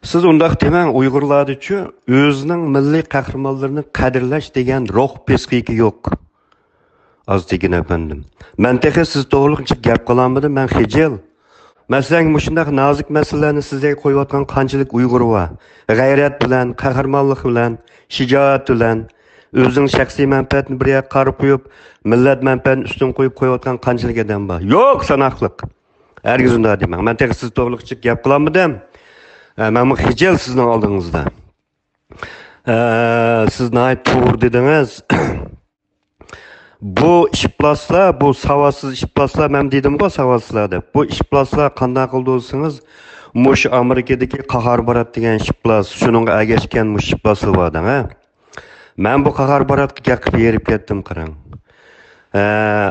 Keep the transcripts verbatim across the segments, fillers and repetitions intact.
سىز ئۇنداق دېمەڭ، ئۇيغۇرلاردىچۇ ئۆزىنىڭ مىللىي قەھرىمانلىرىنى قەدىرلەش دېگەن روھ پسىخىكا يوق. ئاز دېگىن ئەپەندىم. مەن تېخى سىز توغرىلىق جىق گەپ قىلالمىدىم، مەن خىجىل. مەسىلەن، مۇشۇنداق نازۇك مەسىلىلەرنى سىزگە قويۇۋاتقان قانچىلىك ئۇيغۇر بار؟ غەيرەت بىلەن، قەھرىمانلىق بىلەن، شىجائەت بىلەن، ئۆزىنىڭ شەخسىي مەنپەئەتىنى بىر يەرگە قارا قويۇپ، مىللەت مەنپەئەتىنى ئۈستۈن قويۇپ قويۇۋاتقان قانچىلىك ئادەم بار؟ يوق ساناقلىق. ھەرگىز ئۇنداق دېمەڭ. مەن تېخى سىز توغرىلىق جىق گەپ قىلالمىدىم. ئە، مەنمۇ خىجىل سىزنىڭ ئالدىڭىزدا. ئە، سىز ناھايىتى توغرا دېدىڭىز. بۇ ئىپلاسلار، بۇ ساۋاتسىز ئىپلاسلار، مەن دېدىمغۇ ساۋاتسىزلار دەپ. بۇ ئىپلاسلار قانداق قىلدى دېسىڭىز، مۇشۇ ئامېرىكىدىكى قاھار بارات دېگەن ئىپلاس، شۇنىڭغا ئەگەشكەن مۇشۇ ئىپلاسلار بار دەڭ، ھە؟ مەن بۇ قاھار باراتقا گەپ قىلىپ ھېرىپ كەتتىم، قاراڭ. ھە،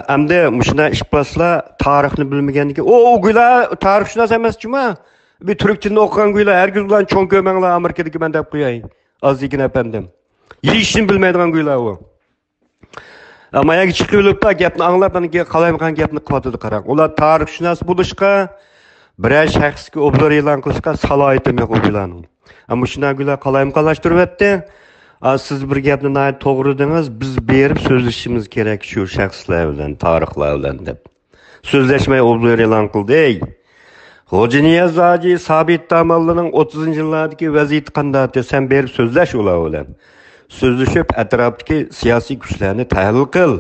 ئەمدى مۇشۇنداق ئىپلاسلار تارىخنى بىلمىگەندىكىن، ئۇ، ئۇ گۇيلا تارىخشۇناس ئەمەس جۇما. بىر تۈرك تىلىنى ئوقۇغان گۇيلا، ھەرگىز ئۇلارنى چوڭ كۆرمەڭلار، ئامېرىكىدىكى مەن دەپ قوياي. ئاز دېگىن ئەپەندىم. ھېچ ئىشنى بىلمەيدىغان گۇيلا ئۇ. ئەمما يەنە چىقىۋېلىپلا گەپنى ئاڭلاپ، ئاندىن كېيىن قالايمىقان گەپنى قىلىۋاتىدۇ، قاراڭ. ئۇلار تارىخشۇناس بولۇشقا، بىرەر شەخسكە ئوبزور ئېلان قىلىشقا سالاھىيىتىم يوق ئۇ گۇيلارنىڭ. ئەمما شۇنداق گۇيلا قالايمىقانلاشتۇرۇۋەتتى. ئا، سىز بىر گەپنى ناھايىتى توغرا دېدىڭىز، بىز بېرىپ سۆزلىشىشىمىز كېرەك شۇ شەخسلەر بىلەن، تارىخلار بىلەن دەپ. سۆزلەشمەي ئوبزور ئېلان قىلدى. خوجانىياز ھاجى سابىت داموللىنىڭ ئوتتۇزىنچى يىللاردىكى ۋەزىيىتى قانداق؟ سەن بېرىپ سۆزلەش ئۇلار بىلەن. سۆزلىشىپ، ئەتراپتىكى سىياسىي كۈچلەرنى تەھلىل قىل.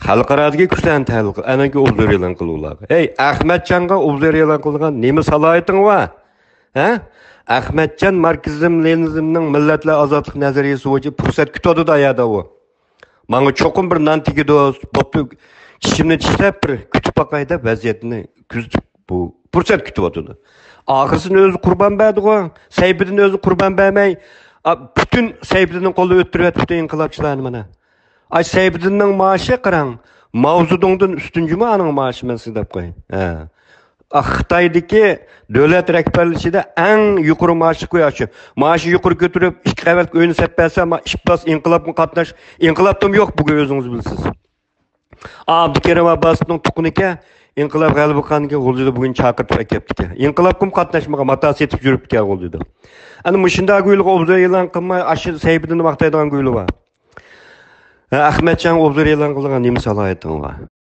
خەلقئارادىكى كۈچلەرنى تەھلىل قىل. ئاندىن كېيىن ئوبزور ئېلان قىل ئۇلارغا. ھەي، ئەخمەتجانغا ئوبزور ئېلان قىلىدىغان نېمە سالاھىيىتىڭ بار؟ ھە؟ ئەخمەتجان ماركسىزم، لېنىنىزمنىڭ مىللەتلەر ئازادلىق نەزەرىيىسى بويىچە پۇرسەت كۈتۈۋاتىدۇ ئا يەردە ئۇ. ماڭا چوقۇم بىر نان تېگىدۇ، بوپتۇ، چىشىمنى چىشلەپ بىر كۈتۈپ باقاي دەپ ۋەزىيەتنى كۆزىتىپ بۇ پۇرسەت كۈتۈۋاتىدۇ. ئاخىرسىنى ئۆزى قۇربان بەردىغۇ. سەيپىدىن ئۆزى قۇربان بەرمەي، ئا، پۈتۈن سەيپىدىننىڭ قولىدا ئۆتتۈرۈۋەتتى پۈتۈن ئىنقىلابچىلارنى مانا. ئاي، سەيپىدىننىڭ مائاشى قاراڭ، ماۋزېدۇڭدىن ئۈستۈن جۇما ئانىڭ مائاشى، مەن سىزگە دەپ قوياي. ھە. ئا، خىتايدىكى دۆلەت رەھبەرلىكىدە ئەڭ يۇقىرى مائاشلىق ئۇ ئاشۇ. مائاشنى يۇقىرى كۆتۈرۈپ، ئىككى قەۋەتلىك ئۆينى سېلىپ بەرسە، ما-، ئىپلاس ئىنقىلابقا قاتناش، ئىنقىلابتىمۇ يوق بۈگۈن ئۆزىڭىز بىلىسىز. ئابدۇكېرىم ئابباسوۋنىڭ تۇغقىنىكەن، ئىنقىلاب غەلىبە قىلغاندىن كېيىن غۇلجىدا بۈگۈن چاقىرتىپ ئەكەپتىكەن. ئىنقىلابقىمۇ قاتناشمىغان، ماتا سېتىپ يۈرۈپتىكەن غۇلجىدا. ئەنە مۇشۇنداق گۇيلۇغا ئوبزور ئېلان قىلماي، ئاشۇ سەھىپىدىن ماختايدىغان گۇيلۇ بار. ھە، ئەخمەتجان ئوبزور ئېلان قىلغان نېمە سالاھىيىتىڭ بار؟